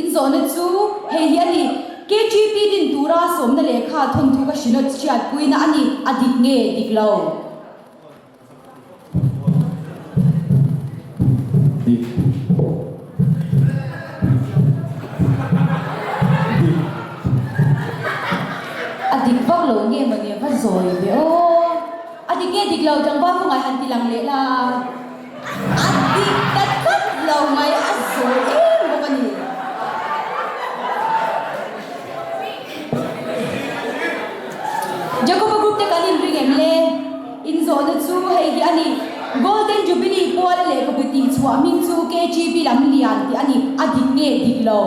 Inzawhna chu hei hi a ni, KGP din tura sawmna lehkha thawnthu ka hrilh chhiatpuina a ni, a dik nge dik lo? Dik. Dik. A dik vak lo nge mawni a va zawi ve aw. A dik nge dik lo tlangval kawngah han ti lang leh la. A dik ta tlat lo mai a zawi em bawk a ni. Jacoba group te kan inring em le? Inzawhna chu hei hi a ni, Golden Jubilee puala lehkhabu tihchhuah hming chu KGB lam lian tih a ni, a dik nge dik lo?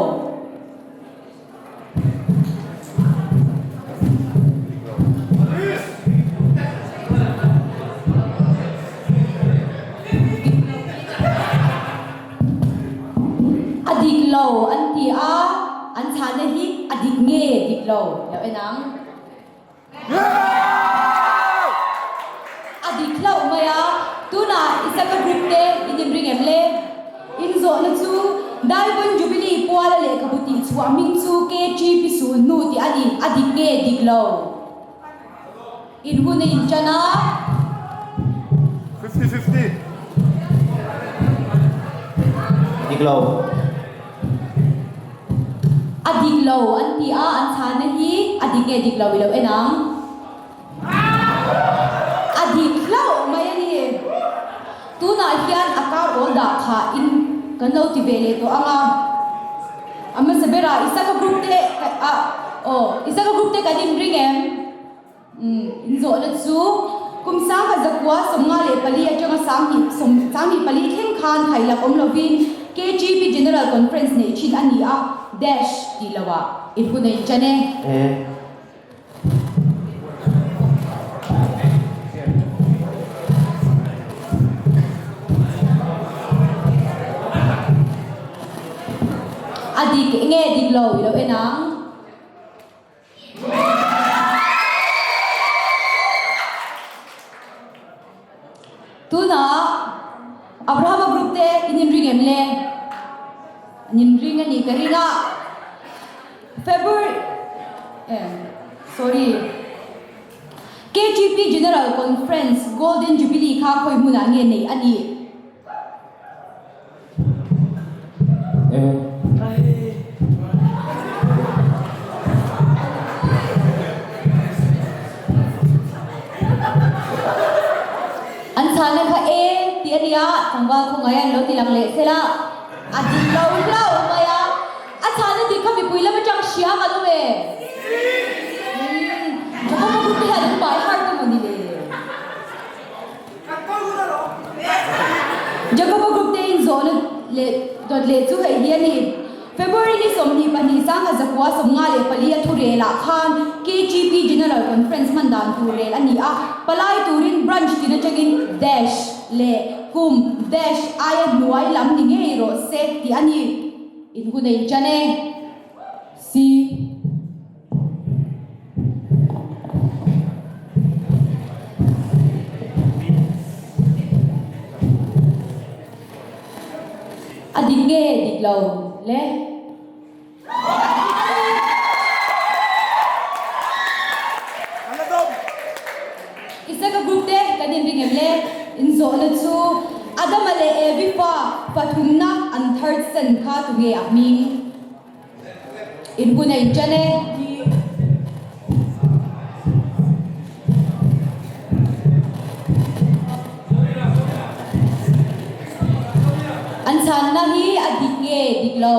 A dik lo an ti a, an chhahna hi a dik nge dik lo lo en ang. A dik hlauh mai a, tunah Isaka group te in inring em le? Inzawhna chu Diamond Jubilee puala lehkhabu tihchhuah hming chu KGP Sulhnu tih a ni, a dik nge dik lo? In hun a inṭan a. 50-50. Dik lo. A dik lo an ti a, an chhana hi a dik nge dik lo i lo en ang. A dik hlauh mai a ni. Tunah hian a kar awl dah kha in kan lo ti ve leh tawh ang a. A hmasa berah Isaka group te a aw Isaka group te kan inring em? Umm inzawhna chu kum 1014 54 atanga 1024 thleng khan khailak awm lovin KGP General Conference neih thin a ni a, dash tih lohah i hun a inṭan e. A dik nge dik lo i lo en ang. Tunah Abrahama group te in inring em le? An inring a nih ka ring a. February eh sorry KGP General Conference Golden Jubilee kha khawi hmunah nge neih a nih? An chhana kha e tih a nia, tlangval khawngaih an lo ti lang leh sela, a dik lo hlauh mai a, a chhana dik kha mipui lam atang hria ka lo e. Umm, Jacob-a group te hian an bai har ta maw ni le? Jacoba group te in zawhna leh dawt leh chu hei hi a ni. February ni 22 1954 a thu rel ah khan KGP General Conference hman dan tur rel a ni a, palai turin branch tin atangin dash leh kum dash aia hnuai lam ni ngei rawh se tih a ni. In hun a inṭan e. C. A dik nge dik lo le? Isaka group te kan inring em le? Inzawhna chu Adama leh Evi fa pathumna an third son kha tunge a hming? In hun a inṭan e. An chhanna hi a dik nge dik lo?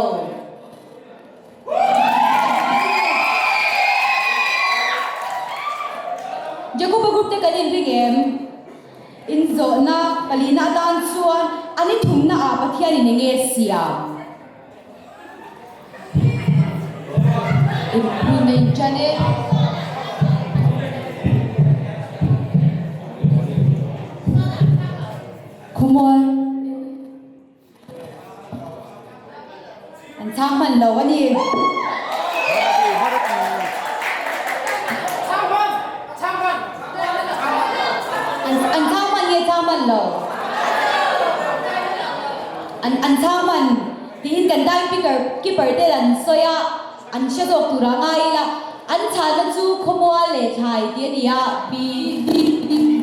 Jacoba group te kan inring em? Inzawhna palina atan chuan a ni thumna ah Pathianin enge siam? In nei ṭan e. Khawmual. man lo a ni. An chhang man nge chhang man lo? An an chhang man tiin kan time picker keeper te an sawi a, an hre zawk tur ah ngai ila an chhahna chu khawmual leh thlai tih a ni a, B D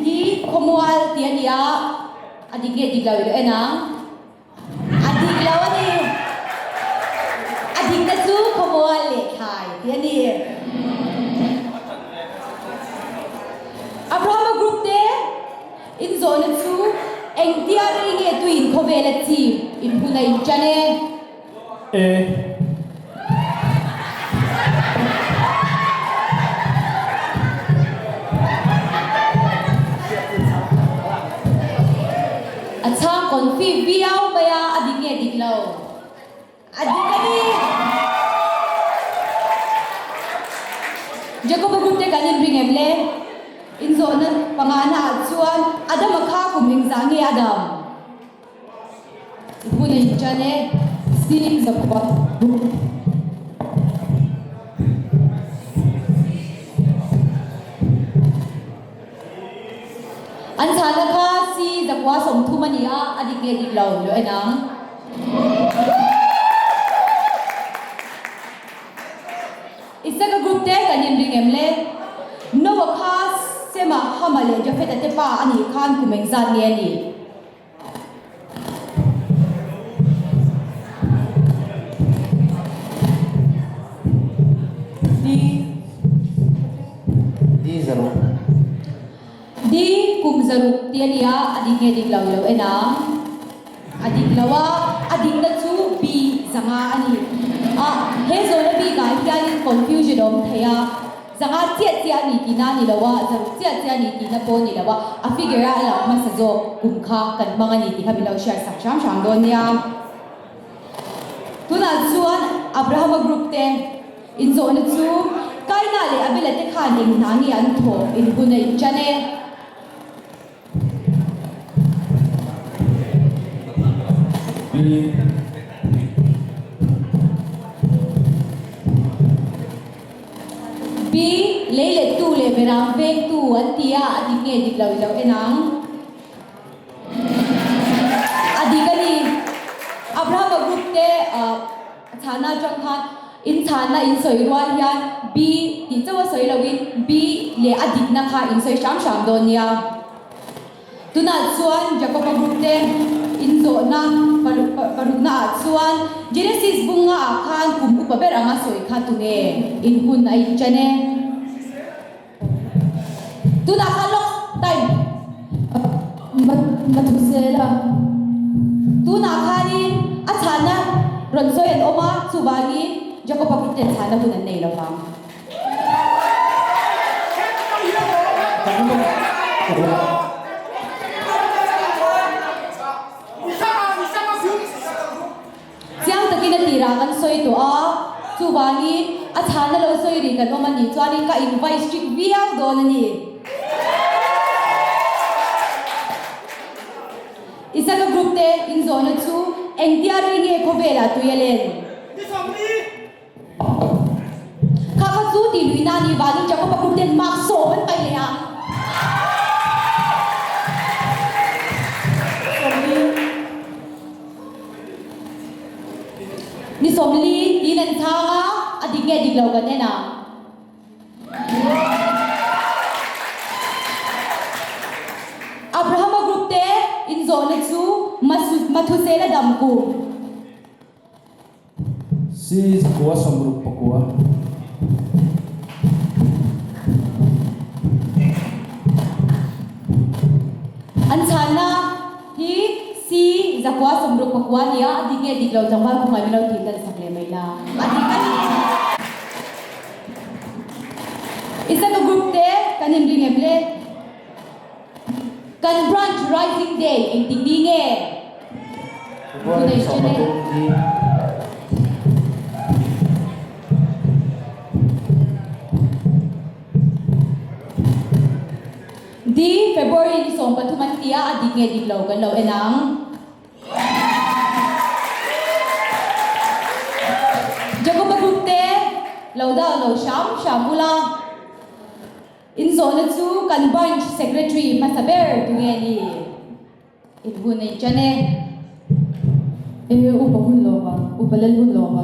D khawmual tih a ni a, a dik nge dik lo i lo en ang. A dik lo a ni. A dikna chu khawmual leh thlai tih a ni. Abrahama group te inzawhna chu engtia rei nge tuin khawvel a chim inhun a inṭan e? E. A chhang confi viau mai a, a dik nge dik lo? A dik a ni. Jacob-a group te kan inring em le? Inzawhna pangana ah chuan Adama kha kum engzah nge a dam? Hun a inṭan e, Steve Zakua Group. An chhahna kha C Zakua 30 a ni a, a dik nge dik lo lo en ang. Isaka Group te kan inring em le? Noah kha Sema, Hama leh Jafeta te pa a nih khan kum engzat nge a nih? D zaruk. D kum zaruk tih a nia, a dik nge dik lo i lo en a. A dik lo a, a dikna chu B zanga a ni. A, he zawhna bikah hianin confusion a awm thei a. Zanga chiah chiah a ni tihna a ni lo a, zaruk chiah chiah a ni tihna pawh a ni lo a, a figure a lang hmasa zawk kum kha kan hmang a ni tih kha min lo hriat sak hram hram dawn nia. Tunah chuan Abrahama group te inzawhna chu Kaina leh Abela te khan eng hna nge an thawh inhun a inṭan e. B, Lei lettu leh beram vengtu an ti a, a dik nge dik lo i lo en ang. A dik a ni. Abrahama group te chhana atang khan in chhana in sawi rual hian B tih chauh a sawi loin B leh a dikna kha in sawi hram hram dawn nia. Tunah chuan Jakoba group te inzawhna parukna ah chuan Genesis bunga ah khan kum upa ber anga sawi kha tunge in hun a inṭan e. Tunah khan lawk time Mathusela. Tunah khanin a chhana rawn sawi an awm a, chuvangin Jakoba group ten chhana hun an nei lo vang. Chiang takin a tirah kan sawi tawh a, chuvangin a chhana lo sawi rih kan awm a nih chuanin ka invite strict viau dawn a ni. Isaka group te inzawhna chu engtia rei nge khawvelah tui a len? Kha kha chu tih luihna a nih vangin Jakob-a group ten mark sawm an paih leh ang. Ni 40 tiin an chhang a, a dik nge dik lo kan en ang. Abrahama group te inzawhna chu Mathusela dam kum. Si zakua 69. An chhanna hi Si zakua 64 a ni a, a dik nge dik lo tlangval khawmai min lo tih lan sak leh mai la. A dik a ni. Isaka group te kan inring em le? Kan Branch Rising Day engtik ni nge? February 13 ni. D, February ni 13 an ti a, a dik nge dik lo kan lo en ang. Lo down lo hram hram ula. In zawhna chu kan Branch Secretary hmasa ber tu nge ni? In hun a inṭan e. E upa hun lawm a, upa lal hun lawm a.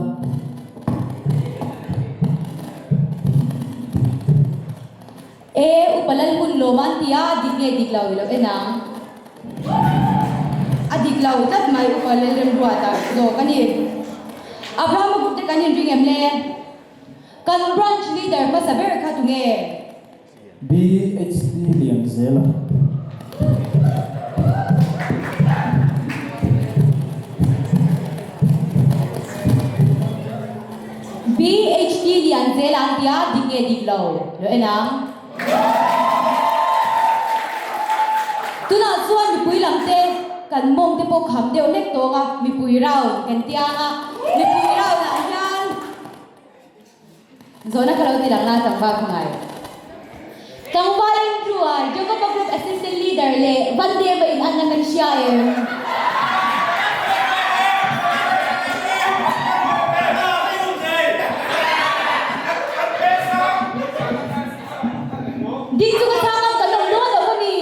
E upa lal hun lawm a an ti a, a dik nge dik lo i lo en ang. A dik lo tlat mai upa lal remruata zawk a ni. Abraham a group te kan inring em le? Kan branch leader hmasa ber kha tunge? BHD lian zel a. BHD lian zel a an tia, dik nge dik lo? Lo en ang. Tunah chuan mipui lam te kan mawng te pawh kham deuh hlek tawng a, mipui round kan tia ang a, mipui round ah hian Zawhna ka lo ti lang la tlangval kha ngai. Tlangval Andrew a Jacob-a Group Assistant Leader leh Van Deva in anna kan hria em? Ding chu ka chhang ang kan awm dawn lo ka mi.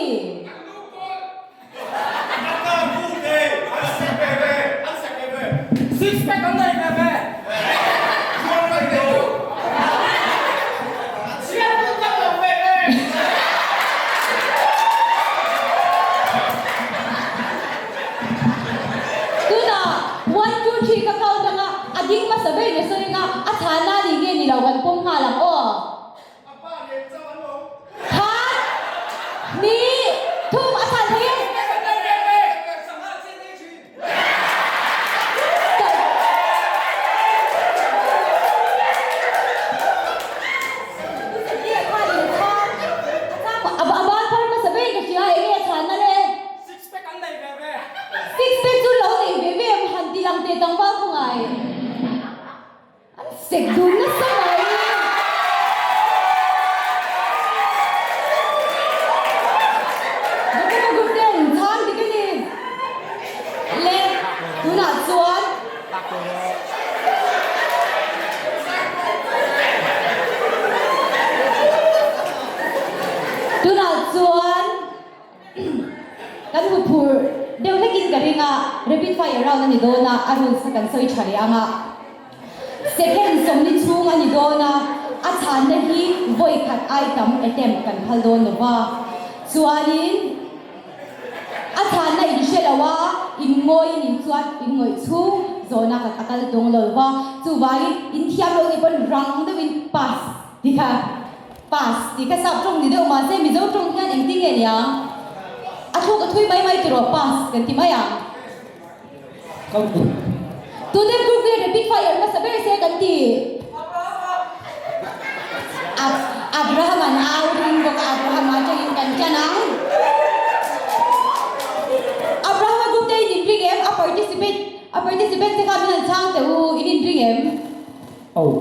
Tunah one two three ka count anga a ding hmasa ber in a sawi anga a chhana ni nge ni lo kan pawm nghal ang aw. Khat, hnih, thum a than thei e. A ban phar hmasa ber in ka hria enge a chhanna le? Six pack chu lo nei ve ve em han ti lang teh tlangval khawngai. An sek dun nasa mai. Dakota group te an chhang dik a ni. Le tunah chuan Tunah chuan Kan huphur deuh hlekin ka ring a, rapid fire round a ni dawn a, a rules kha kan sawi tha leh ang a. Second sawmli chhung a ni dawn a, a chhanna hi vawi khat ai tam attempt kan phal dawn lo va. Chuanin a chhanna in hre lo a, in ngawi nih chuan in ngawih chhung zawhna khat a kal dawng lo va. Chuvangin in thiam loh nih pawn rang deuhin pass ti kha. Pass tih kha sap tawng ni deuh mahse Mizo tawng hian engtin nge niang? A thluk a thui mai mai tiraw pass kan ti mai ang. Tute group nge rapid fire hmasa ber se kan ti. Abraham an au ring bawk a Abraham atangin kan tan ang. Abraham a group te in inring em? A participate a participant te kha min han chhang teh u in inring em? Oh.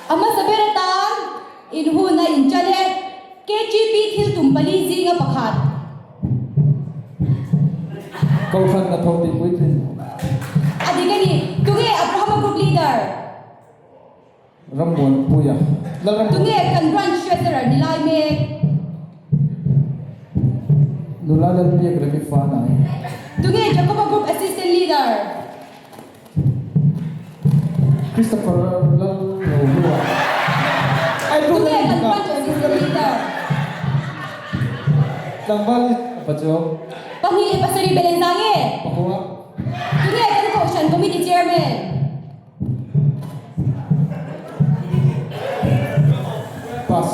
A hmasa ber atan inhun a inṭan e. KGP thil tum pali zinga pakhat. Kohhran hnathawh tih puitlin. A dik a ni. Tunge Abrahama group leader? Rammuanpuia. Lalram. Tunge kan branch treasurer ni lai mek? Nula Lalbiak Remi Fanai. Tunge Jacoba group assistant leader? Christopher Lalrohlua. Tunge kan branch assistant leader? Tlangval Pachuau. Pahnih pasarih Beleza nge? Pakua. Tunge kan kohhran committee chairman? Pass.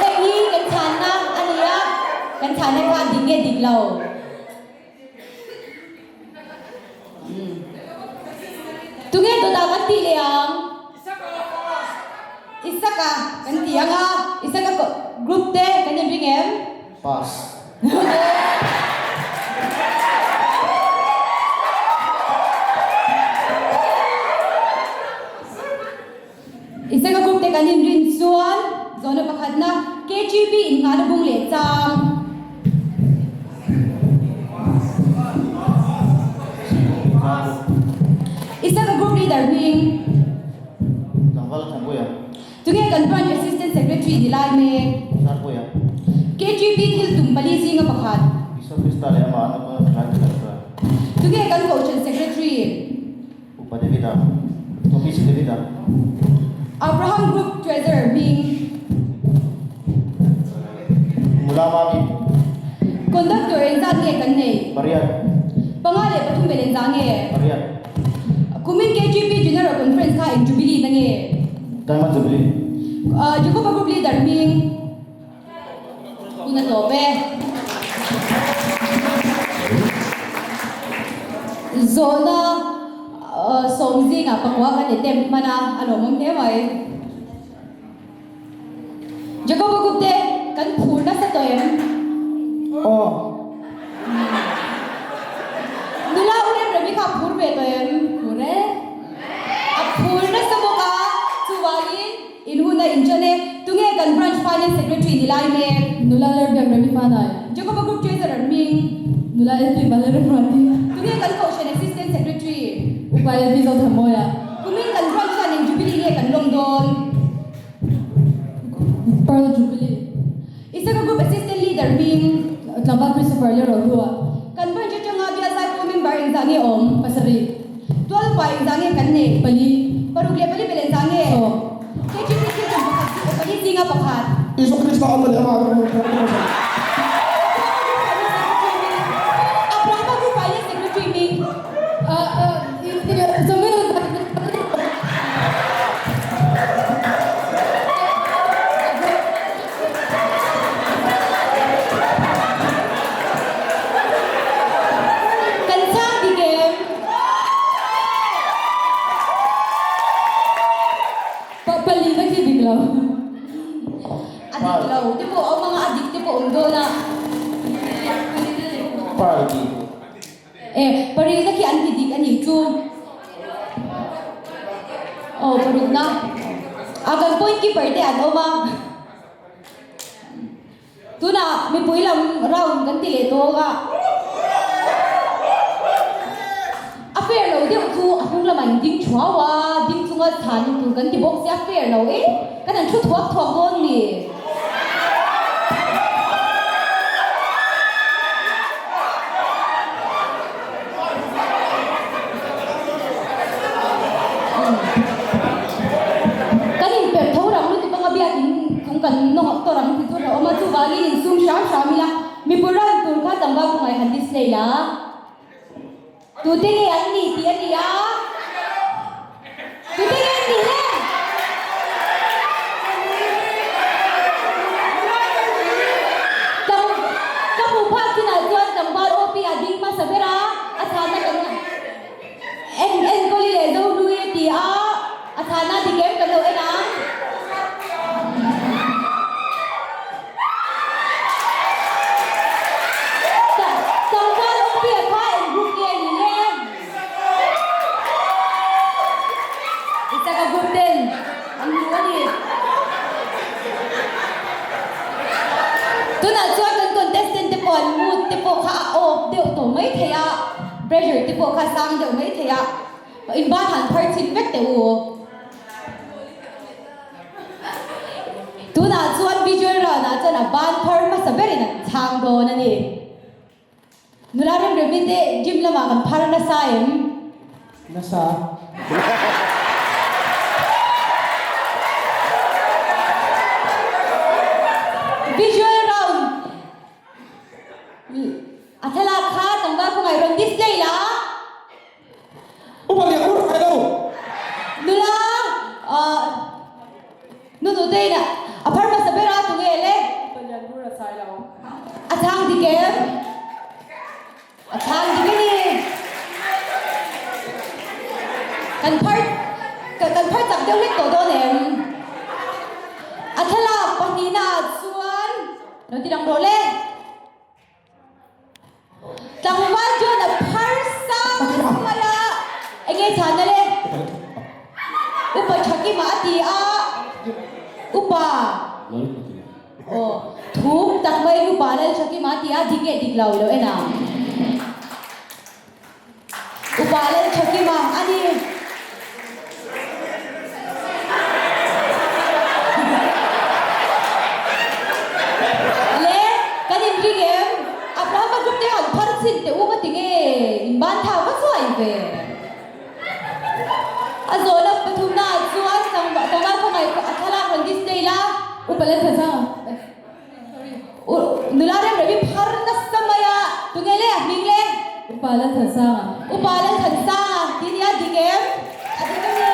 Hei hi kan chhanna a ni a, kan chhanna kha dik nge dik lo? Tunge dawtah kan tih leh ang? Isaka kan ti ang a, Isaka group te kan inring em? Pass. Isaka group te kan inrin chuan zawhna pakhatna KGB innghahna bung leh chang. Isaka group leader hming. Tlangval Thanpuia. Tunge kan branch assistant secretary ni lai mek? Sarpuia. KGB thil tum pali zinga pakhat. Isua Krista leh amah an awm thlai te kan hruai. Tunge kan kohhran secretary? Upa David-a. Office David-a. Abraham Group Treasurer hming. Nula Mami. Conductor engzat nge kan nei? Pariat. Panga leh pathum bel engzah nge? Pariat. Kumin KGP General Conference kha eng Jubilee na nge? Diamond Jubilee. Jacoba Group Leader hming. Hun a tawp e. Zawhna sawm zingah pakua kan attempt hman a, a lawmawm hle mai. Jacoba Group te kan phur nasa tawh em? Aw. Nula u rem remi kha a phur ve tawh em? Phur e. A phur nasa bawk a, chuvangin in hun a inṭan e. Tunge kan Branch Finance Secretary ni lai mek? Nula Lerbiak Remi Fanai. Jacoba Group Treasurer hming. Nula LP Valerie Ruati. Tunge kan Kohhran Assistant Secretary? Upa LP Zothamawia. Kumin kan branch hian eng Jubilee nge kan lawm dawn? Pearl Jubilee. Isaka Group Assistant Leader hming. Tlangval Christopher Lerolua. Kan branch atanga Bial Zaipawl member engzah nge awm? Pasarih. Tualpa engzah nge kan nei? Pali. Paruk leh pali bel engzah nge? Sawm. KGP thil tum pakhat zing pali zinga pakhat. Isua Krista awm leh amah rawng rawng rawng rawng. Abrahama Group Finance Secretary hming. Kan chhang dik em? Pali na khi dik lo. A dik lo te pawh a awm anga a dik te pawh a awm dawn a. E, parikna khi an ti dik a nih chu. Aw, parukna. A kan point keeper te an awm a. Tunah mipui lam round kan ti leh tawk a. A fair lo deuh chu a hnung lamah in ding thuau a, ding chunga chhan tur kan ti bawk sia, a fair lo e. Kan han thu thuak thuak dawn ni. Kan inperh tho rang lutuk anga biakin chung kan nawh tawr ang ti chu a awm a, chuvangin insum hram hram ila mipui ran tur kha tlangval khawngaih han display la. Tute nge an nih tih a ni a? Tute nge an nih le? Tlang, ka hmuh phak chinah chuan tlangval OP a ding hmasa ber a, a chhana kan en enkawli leh Zohlui a ti a, a chhana dik em kan lo en ang. Tlangval awmpia kha eng group nge ni le? Isaka group ten an hmu a ni. Tunah chuan kan contestant te pawh an mood te pawh kha a off deuh tawh mai thei a, pressure te pawh kha a sang deuh mai thei a, inban han phar chhin vek teh u. Tunah chuan visual round ah chuan a ban phar hmasa berin an chhang dawn a ni. Nula remremi te gym lamah kan phar nasa em? Nasa. Visual round a thlalak kha tlangval khawngaih rawn display la. Upa lian ur kai lo. Nula nu nu te in a phar hmasa ber a tunge le? Upa lian ur a chai lo. A chhang dik em? A chhang dik a ni. Kan phar kan phar chak deuh hlek tawh dawn em? A thlalak pahnihna ah chuan lo ti lang rawh le. Tlangval chuan a phar sang mai a, enge chhana le? Upa Thakima a ti a. Upa. Aw, thum tak mai Upa Lalthakima ti a, dik nge dik lo i lo en ang. Upa Lalthakima a ni. Le, kan inring em? Abrahama group te han phar chhin teh u ka ti nge, in ban thau va chuai ve. A zawhna pathumna ah chuan tlangval khawngaih a thlalak rawn display la. Upa Lalthazanga. Nula rem rem i phar nasa mai a, tunge le a hming le? Upa Lalthansanga. Upa Lalthansanga ti nia dik em? A dik a ni.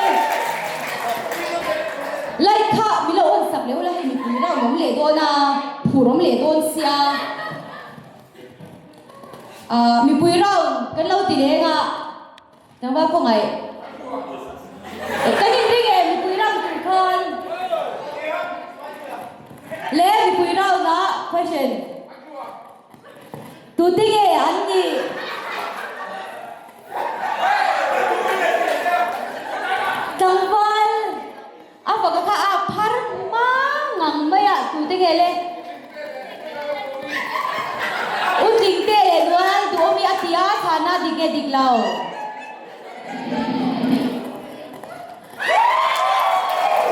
Light kha mi lo on sak leh ula hei mipui round awm leh dawn a, phur awm leh dawn sia. Ahh mipui round kan lo ti leng a. Tlangval khawngaih kan inring e mipui round tur khan le mipui round ah question tute nge an nih tlangval a faka kha a phar mang ang mai a tute nge le U Tlingte leh Nualan duhawm i a ti a, chhana dik nge dik lo?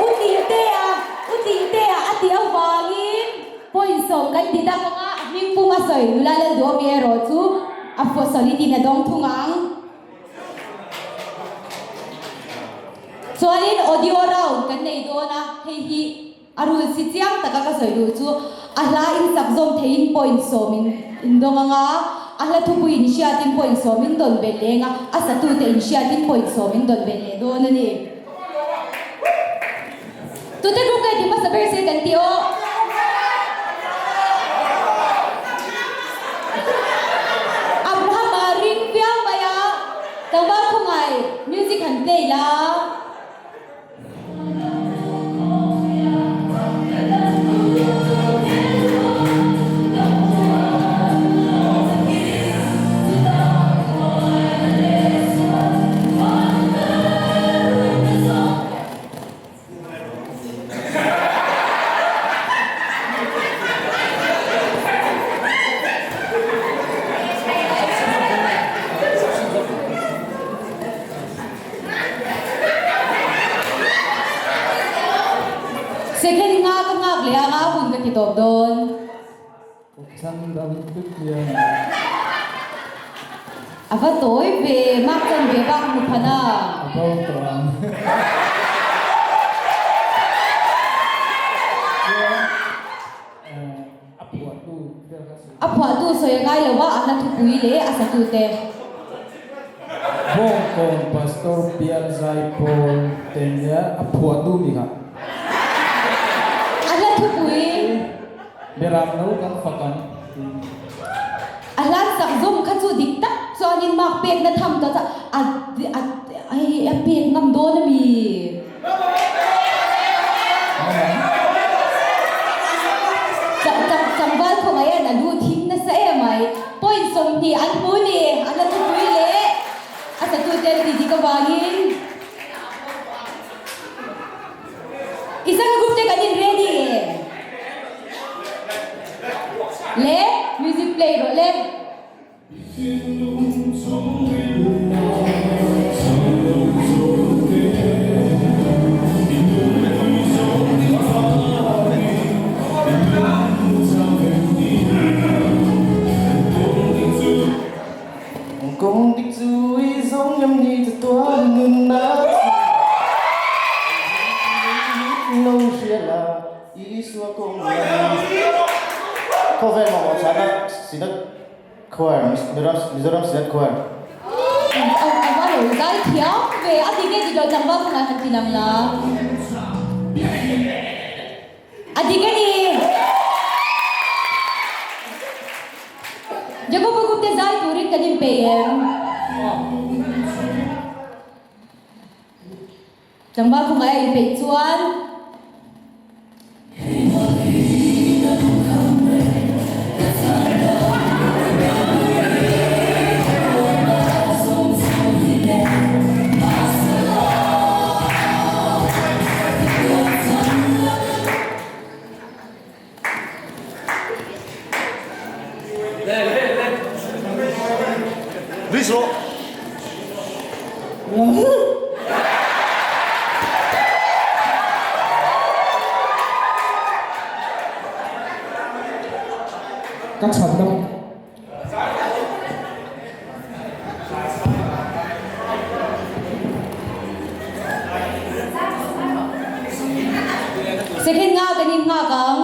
U Tlingtea, U Tlingtea a tih avangin point sawm kan ti tak ang a, hming pum a sawi nula lal duhawm i erawh chu a fawsawlit in a dawng thung ang. Chuanin audio round kan nei dawn a, hei hi A rul si chiang taka ka sawi duh chu a hla in sak zawm theiin point sawm in in dawng ang a, a hla thupui in hriatin point sawm in dawn belh leng a, a satute in hriatin point sawm in dawn belh leh dawn a ni. Tute group nge ti hmasa ber se kan ti aw. Abraham-a ring viau mai a, tlangval khawngaih music han play la. Second nga ka nghak leh a nga hun ka ti tawp dawn. A va tawi ve, mak chan ve bak hmu phan a. A bo tawh ang. A phuahtu sawi a ngai lo a, a hla thupui leh a satute. Bawngkawn Pastor Bial Zaipawl te nia a phuahtu ni kha. A hla thupui. Beram no kan fak ang. A hla sak zawm kha chu dik tak chuanin mark pekna tham ta cha a a a pek ngam dawn a mi. Tlangval khawngaih an a lu thing nasa em mai. Point 20 an hmu ni. A la thupui leh a satu te an tih dik avangin Isaka group te kan in ready em? Le music play rawh le. Kawng dik chu i zawng em ni chatuan nunna chu lo hria la Isua kawng lam. Khawvel mamawh chhana Synod Choir, Mizoram Synod Choir. A va lo zai thiam ve, a ti nge dik lo tlangval kawngah han ti lang la. A dik a ni. Jacob-a group te zai turin kan inpeih em? Tlangval khawngaih a inpeih chuan. Ka chhanna. Second nga kan in nghak ang.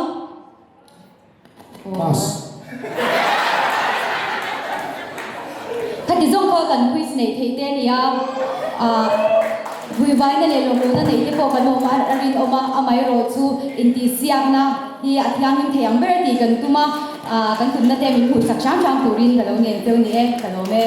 Pass. Khati zawng kha kan quiz neih theih te a ni a, ah vuivaina leh lawmlohna neih te pawh kan awm a, a rinawm a, amaherawh chu intihsiakna hi a thianghlim thei ang ber tih kan tum a, ah kan tumna te min hmuhsak hram hram turin ka lo ngen teuh ni e, ka lawm e.